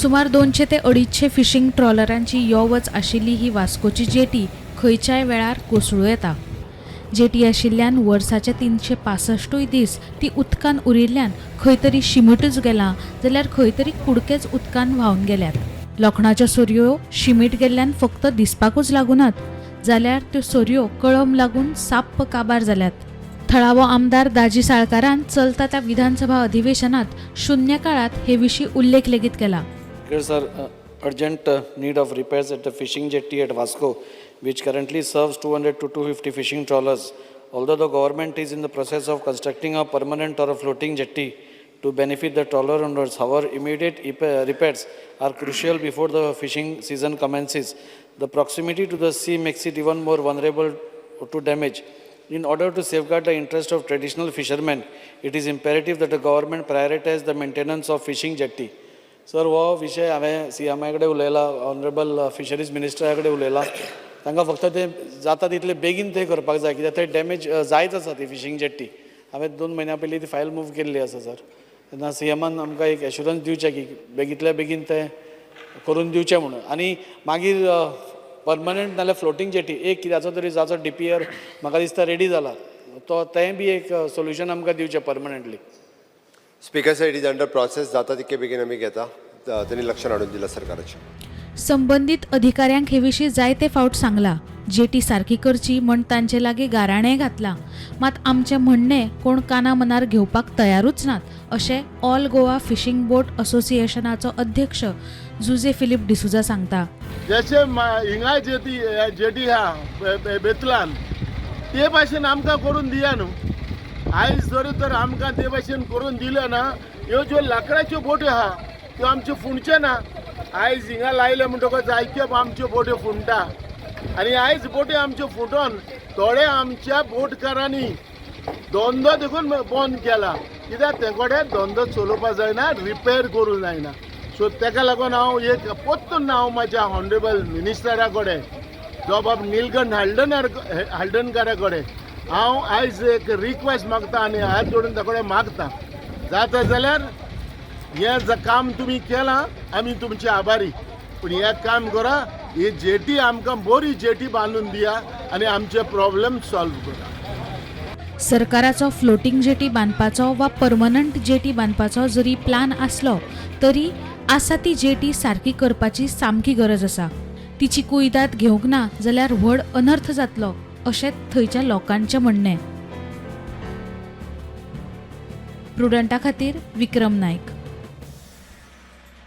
सुमार 200 ते 250 फिशींग ट्रॉलरांची यो वच आशिल्ली ही वास्कोची जेटी खंयच्याय वेळार कोसळूं येता. जेटी आशिल्ल्यान वर्साचे 365 दीस ती उदकान उरिल्ल्यान खंय तरी शिमिटूच गेलां जाल्यार खंय तरी कुडकेच उदकान व्हांवन गेल्यात. लोखणाच्यो सरयो शिमीट गेल्ल्यान फक्त दिसपाकूच लागुनात जाल्यार त्यो सरयो कळम लागून साप्प काबार जाल्यात. थळावो आमदार दाजी साळकारान चलता त्या विधानसभा अधिवेशनात शून्य काळात हे विशीं उल्लेख लेगीत केला. Sir, urgent need of repairs at the fishing jetty at Vasco, which currently serves 200 to 250 fishing trawlers. Although the government is in the process of constructing a permanent or a floating jetty to benefit the trawler owners, however, immediate repairs are crucial before the fishing season commences. The proximity to the sea makes it even more vulnerable to damage. In order to safeguard the interest of traditional fishermen, it is imperative that the government prioritize the maintenance of fishing jetty. Sir, हो विशय हांवें C M I कडेन उलयला, honourable fisheries मिनिस्टरा कडेन उलयला. तांकां फक्त तें जाता तितले बेगीन तें करपाक जाय, कित्याक थंय डॅमेज जायत आसा ती फिशींग जेट्टी. हांवें 2 म्हयन्यां पयलीं ती फायल मूव केल्ली आसा सर. तेन्ना सी एमान आमकां एक एश्युरन्स दिवचें की बेगींतल्या बेगीन तें करून दिवचें म्हणून, आनी मागीर परमनंट नाल्यार फ्लोटींग जेटी एक कित्याचो तरी जाचो डीपीआर म्हाका दिसता रेडी जाला, तो तेंय बी एक सोल्युशन आमकां दिवचें permanently. Speaker sir, it is under process. जाता तितके बेगीन आमी घेता. त्यांनी लक्षात हाडून दिला सरकाराचे. संबंदीत अधिकाऱ्यांक हे विशीं जायते फावट सांगला. जेटी सारकी करची म्हण तांचे लागीं गाराणें घातलां, मात आमचें म्हणणें कोण काना मनार घेवपाक तयारूच नात, अशें ऑल गोवा फिशींग बोट असोसिएशनाचो अध्यक्ष जुजे फिलीप डिसुजा सांगता. जशें हिंगा जेटी जेटी आहा बेतलान, ते भाशेन आमकां करून दिया न्हू. आयज जर तर आमकां ते भाशेन करून दिलें ना, ह्यो ज्यो लांकडाच्यो बोट्यो आहा त्यो आमच्यो फुणच्यो ना. आयज हिंगा लायले म्हणटकच जायत्यो आमच्यो बोट्यो फुणटा आनी आयज बोट्यो आमच्यो फुटोन थोडे आमच्या बोटकारांनी धंदो देखून बंद केला, कित्याक ते कडेन धंदो चलोवपा जायना, रिपेर करूंक जायना. सो तेका लागून हांव एक परतून हांव म्हाज्या ऑनरेबल मिनिस्टरा कडेन, जो बाब निलकंठ हाल्डनर हाल्डणकारा कडेन हांव आयज एक रिक्वेस्ट मागता आनी हात जोडून त्या कडेन मागता, जाता जाल्यार हें काम तुमी केलां, आमी तुमचे आभारी, पूण हें काम करा, ही जेटी आमकां बरी जेटी बांदून दिया आनी आमचे प्रॉब्लेम सॉल्व करा. सरकाराचो फ्लोटींग जेटी बांदपाचो वा परमनंट जेटी बांदपाचो जरी प्लान आसलो तरी आसा ती जेटी सारकी करपाची सामकी गरज आसा. तिची कुयदाद घेवंक ना जाल्यार व्हड अनर्थ जातलो, अशें थंयच्या लोकांचें म्हणणें. प्रुडंटा खातीर विक्रम नायक.